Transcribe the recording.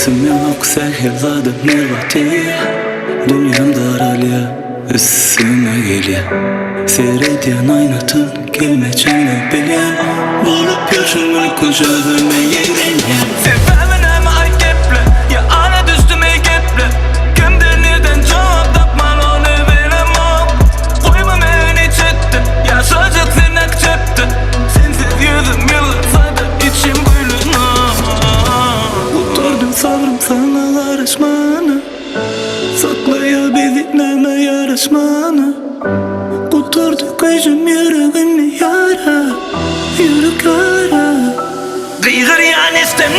Ünsüm ýok sähel zada nerw atýa Dünýäm daralýa üstüme gelýä Seredýän aýnadan gelmejegňi bilýän Bolup ýörşüň gülkünç özüme ýigrenýän. Sebäbi näme aýt geple Ýa ara düşdüm eý geple Kimden nirden jogap tapman ony bilemok Goýma meni çetde Ýaşajak sen ak çepde Sensiz ýüzüm ýylgyrsa-da içim gülenok. Gutardym sabrym saňa garaşmana Saklaýa bizi näme ýaraşmana Gutardy güýjüm ýüregimi ýara Ýürek ýara. Gygyrýan istem.